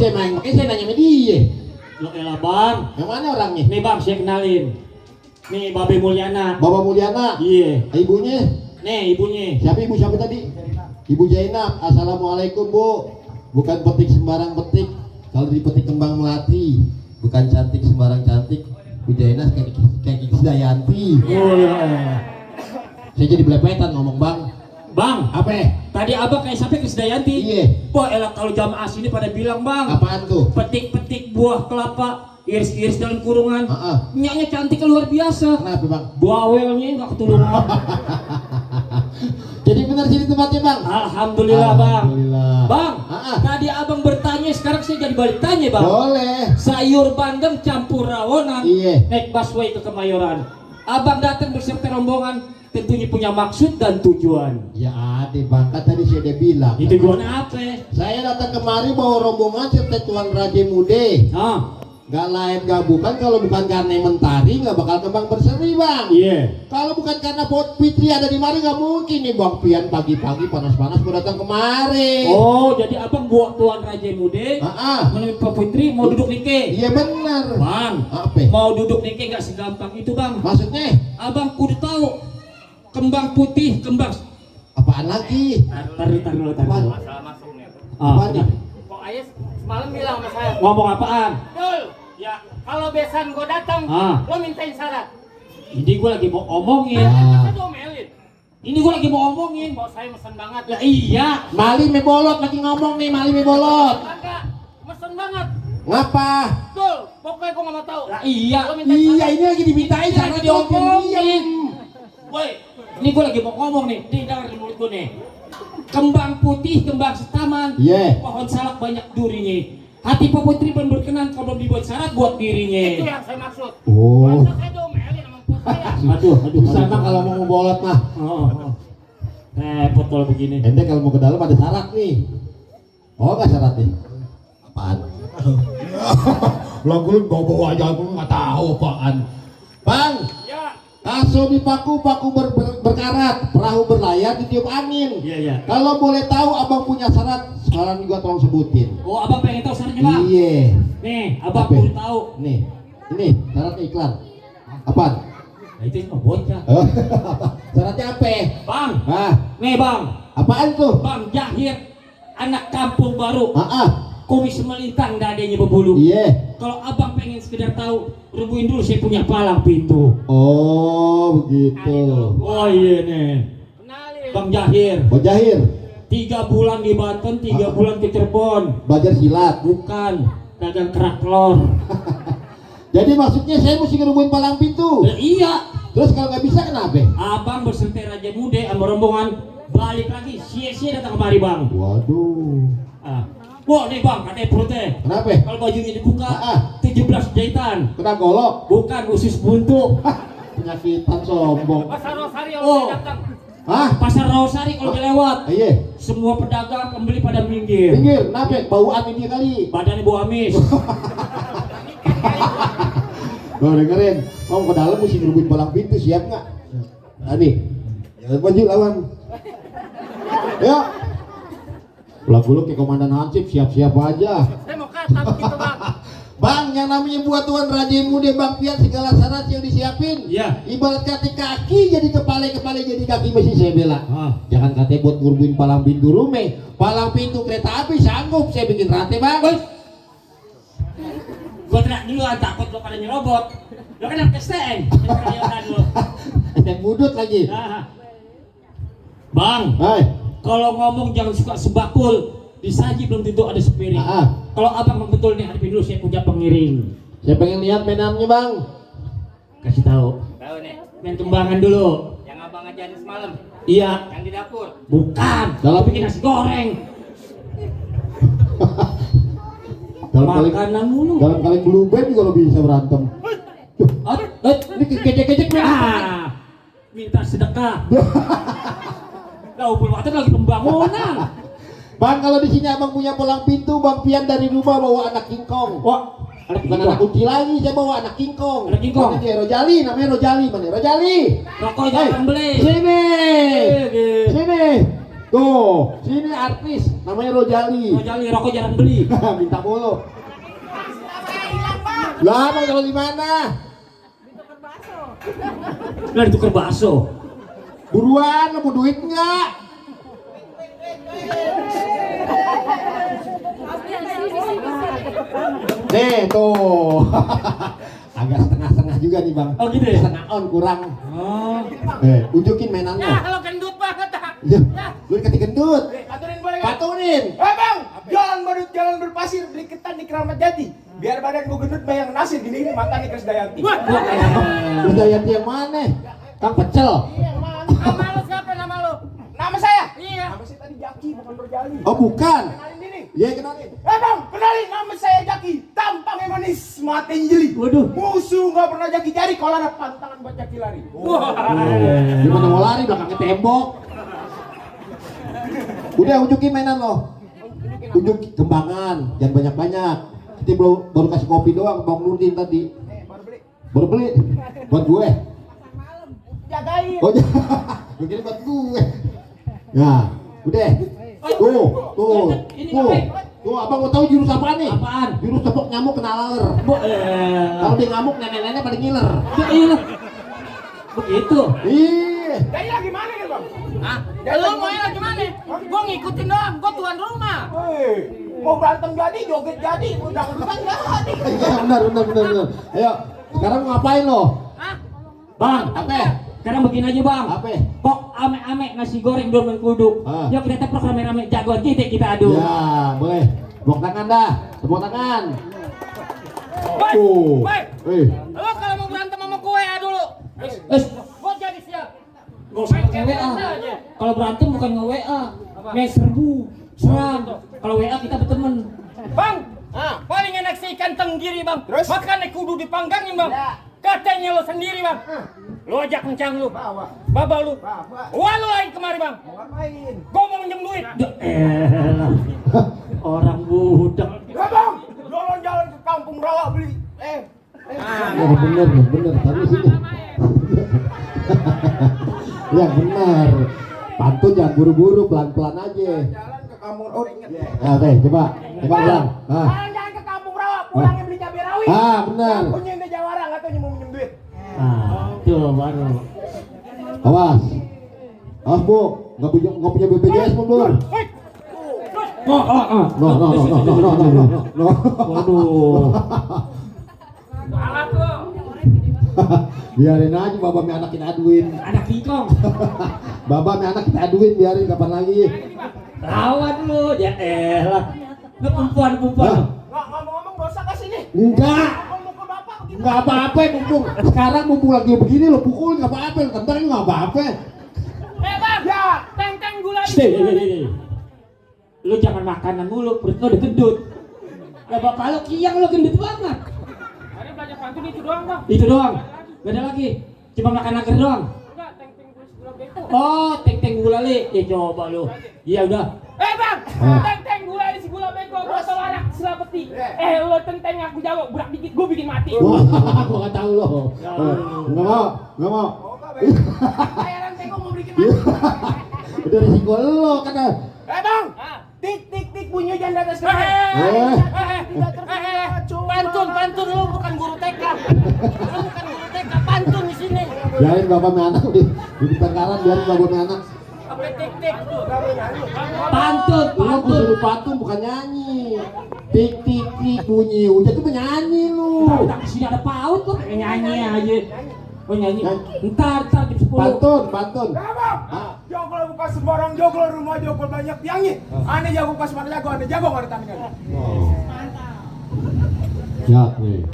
saya main, saya nanya sama dia. Lo elah bang. Yang mana orangnya? Nih bang, saya kenalin. Nih Babe Mulyana. Bapak Mulyana. Iya. Ibunya? Nih ibunya. Siapa ibu siapa tadi? Ibu Jainab. Assalamualaikum bu. Bukan petik sembarang petik. Kalau dipetik kembang melati. Bukan cantik sembarang cantik. Bu Jainab kayak Kiki Dayanti. Oh ya. Saya jadi belepetan ngomong bang. Bang, Apa? tadi abang kayak sampai ke Sedayanti. Iya. Wah elah kalau jamaah sini pada bilang bang. Apaan tuh? Petik-petik buah kelapa, iris-iris dalam kurungan. Nyaknya cantik luar biasa. Kenapa bang? Bawelnya nggak ketulungan. Jadi benar sini tempatnya bang? Alhamdulillah bang. Alhamdulillah. Bang, tadi abang bertanya, sekarang saya jadi balik tanya bang. Boleh. Sayur bandeng campur rawonan. Iya. Naik busway ke Kemayoran. Abang datang beserta rombongan, tentunya punya maksud dan tujuan. Ya ada bang, kan tadi saya udah bilang. Itu tujuan apa? Saya datang kemari bawa rombongan serta Tuan Raja Mude. Gak lain gak bukan, kalau bukan karena mentari gak bakal kembang berseri bang. Iya. Kalau bukan karena Pot Fitri ada di mari gak mungkin nih bang Pian pagi-pagi panas-panas mau datang kemari. Oh, jadi abang buat Tuan Raja Mude menemui Pak Putri mau duduk nike. Iya benar. Bang, Apa? mau duduk nike gak segampang itu bang. Maksudnya? Abang kudu tahu kembang putih, kembang. Apaan lagi? Tar dulu. Masalah masuk nih. Apaan nih? Kok Ayes semalam bilang sama saya, Ngomong apaan? Dul, ya kalau besan gue datang, lo mintain syarat. Ini gue lagi mau omongin. Masa domelin? Ini gue lagi mau omongin. Kok saya mesen banget? Ya iya. Mali me bolot lagi ngomong nih, Mali me bolot. Kagak, mesen banget. Ngapa? Dul, pokoknya gue gak mau tahu. Lah iya. Lo mintain Iya syarat. ini lagi dimintain Ini sama lagi diomongin. diomongin. Woi, ini gue lagi mau ngomong nih. Nih dengar di mulut gue nih. Kembang putih, kembang setaman. Iya. Pohon salak banyak durinya. Hati Pak Putri belum berkenan kalau dibuat syarat buat Itu dirinya. yang saya maksud. Oh. Masa saya domelin sama putri ya? Aduh. Susah mah kalau mau bolot mah. Oh. Repot kalau begini. Ente kalau mau ke dalam ada syarat nih. Oh nggak syarat nih? Apaan? Lagu lu bawa aja aku nggak tahu apaan. Bang, Ya, kaso dipaku paku berkarat, perahu berlayar ditiup angin. Iya. Kalau boleh tahu abang punya syarat, sekarang juga tolong sebutin. Oh, abang pengen tahu syaratnya bang? Iya. Nih, abang Apa? perlu tahu. Nih, ini syaratnya iklan. Apaan? Nah, itu mah bocah. Oh, syaratnya apa? Bang, Ah, nih bang, apaan tuh? Bang Jahir, anak kampung baru. Ah, Kumis melintang dadanya berbulu. iya. Kalau abang pengen sekedar tahu, rebuin dulu saya punya palang pintu. Oh, begitu. Oh iya nih, kenalin. Bang Jahir. Bang Jahir, 3 bulan di Banten, 3 bulan ke Cirebon. belajar silat. Bukan, dagang kerak telur. Jadi maksudnya saya mesti ngerubuhin palang pintu. Lah, iya, Terus kalau nggak bisa kenapa? abang berserta Raja Mude sama rombongan balik lagi. Sia-sia datang kemari bang. Waduh. Wah nih bang, katanya perutnya. Kenapa? Kalau bajunya dibuka, Ah. 17 jahitan. Kena golok. Bukan usus buntu. Penyakitan sombong. Pasar Rosario Oh. saya datang. Hah? Pasar Rawasari kalau dia lewat, Iya. semua pedagang pembeli pada minggir. Pinggir, kenapa? Bauan ini kali. Badannya bau amis. Lo dengerin, mau ke dalam mesti ngerubuhin palang pintu, siap nggak? Nah nih, jangan maju lawan. Yuk. Lagu lu kayak komandan Hansip, siap-siap aja. Saya mau kata begitu bang. Bang, yang namanya buat Tuan Raja Muda Bang Pian segala syarat yang disiapin. Iya. Ibarat kata kaki jadi kepala jadi kaki mesti saya bela. Jangan katanya buat ngurbuin palang pintu rumah, palang pintu kereta api sanggup saya bikin rate bang. Gua teriak duluan takut lo pada nyerobot. Lo kan anak STM. Yang budut lagi. Bang, Hai. kalau ngomong jangan suka sebakul. Disaji belum tentu ada sepiring. Kalau abang betul nih hadapin dulu saya punya pengiring. Saya pengen lihat mainannya bang. Kasih tahu. Tahu nih, Main kembangan dulu. yang abang ajarin semalam, Iya. yang di dapur. Bukan. Kalau bikin nasi goreng. Makanan mulu. Dalam kali blue band juga lo bisa berantem. Ini kejek-kejek minta sedekah. Lah ubul water lagi pembangunan. Bang, kalau di sini abang punya palang pintu, Bang Pian dari rumah bawa anak kingkong. Wah, Bukan anak kunci lagi, saya bawa anak kingkong. Anak kingkong? Mana dia? Rojali, namanya Rojali. Mana Rojali? rokok jangan beli. Sini. Sini. Tuh, sini artis namanya Rojali. Rojali rokok jarang beli. Minta mulu. Lah, mau taruh di mana? Lah ditukar bakso. Buruan, lu mau duit nggak? Nih tuh. Agak setengah-setengah juga nih bang. Oh gitu ya? Setengah on kurang. Oh. Unjukin mainannya. Ya, kalau gendut banget ah. Ya, lu dikasih gendut. Paturin boleh nggak? Paturin. Bang, jalan badut, jalan berpasir, beli ketan di Keramat Jati. Biar badan gua gendut bayang nasir gini ini mantan nih Krisdayanti. Lu Dayanti yang mana? Kang Pecel. Iya, nama lu siapa nama lu? Nama saya? Iya. Nama saya tadi Jaki, bukan Rojali. Oh bukan. Kenalin diri. Iya kenalin. Bang, kenalin nama saya Jaki. Tampangnya manis, mati jeli. Waduh. Musuh nggak pernah Jaki cari kalau ada pantangan buat Jaki lari. Gimana mau lari belakangnya tembok. Udah unjukin mainan lo. Unjuk kembangan, jangan banyak-banyak. Kita baru kasih kopi doang, Bang Nurdin tadi. Baru beli. Baru beli. Buat gue. Jagain. Oh, gue kira buat gue. Nah, udah. Tuh, abang mau tahu jurus apa nih? Apaan? Jurus tepuk nyamuk kena laler. Kalau dia ngamuk, nenek-nenek pada ngiler. Iya. Begitu. Iya. Jadi lagi mana nih bang? Hah? Lu mau lagi mana? Gua ngikutin doang, gua tuan rumah. Mau berantem jadi, joget jadi, udah-udah jadi. Iya, benar. Ayo, sekarang mau ngapain lo? Hah? Bang, Apa? sekarang begini aja bang. Apa? Kok ame-ame nasi goreng dormen kudu. Ah. Yuk kita teprok rame-rame jagoan kita adu. Ya, boleh. Tepuk tangan dah. Tepuk tangan. Woi, Tuh. woi. Eh, Lu kalau mau berantem sama gue ya dulu. Gua jadi siap. Gak usah pakai WA. Kalau berantem bukan nge-WA. Nge-serbu. Serang. Kalau WA kita berteman. Bang, paling enak sih ikan tenggiri bang. Terus? Makannya kudu dipanggangin bang. Ya. Katanya lo sendiri bang. Lo ajak kencang lu. Bawa. Baba lu. Bawa. Wah lu lain kemari bang. Mau ngapain? Gua mau minjem duit. Ya elah. Orang budak. Ya bang, jalan-jalan ke kampung rawa beli. bener. Tapi sini. Ya benar. Pantun jangan buru-buru, pelan-pelan aja. Jalan ke kampung, oh inget. Ya, oke, coba ulang. Jalan-jalan ke kampung rawa, pulangnya beli cabai rawit. Benar. Punya ente Jawara, nggak tahu mau minjem duit. Tuh baru. Awas. Awas, Bu. Nggak punya BPJS, Bu. Oh. No. Waduh. Alat lo. Biarin aja Baba me anak kita aduin. Anak kingkong. Baba me anak kita aduin, biarin kapan lagi. Rawat lu. Ya elah. Lu perempuan. Nggak ngomong-ngomong dosa ke sini. Enggak. Mau mukul bapak gitu. Enggak apa-apa, mumpung. Sekarang mumpung lagi begini lo pukul enggak apa-apa, tendang enggak apa-apa. Bang, Ya. teng-teng gula di Stay. Lu jangan makanan mulu, perut lu udah gendut. Lah bapak lu kiang lu gendut banget. Hari belajar pantun itu doang bang. Itu doang. Gak ada lagi. Cuma makan agar doang. Enggak, teng-teng gula beko. Oh, teng gula li. Ya coba lu. Iya udah. Bang, teng-teng gula di si gula beko, gua tau anak selapeti. Lo tenteng aku jago, burak dikit gua bikin mati. Wah, gua enggak tahu lo. Enggak mau. Oh, nggak bayar. Bayaran teko mau bikin mati. Udah risiko lo kan. Bang, tik bunyi jangan di atas kepala. Pantun lu bukan guru TK. Lu bukan guru TK, pantun di sini. Biarin Bapak me anak di pertengkaran, biarin Bapak me anak. Oke, tik. Pantun. Lu suruh pantun bukan nyanyi. Tik bunyi hujan tuh menyanyi lu. Tak sini ada paut kok kayak nyanyi aja. Oh nyanyi. Ntar jam 10. Pantun. Joglo bukan sembarang joglo, rumah joglo banyak tiangnya. Aneh jago pas mana jago, aneh jago nggak ada tandingan. Ya nih.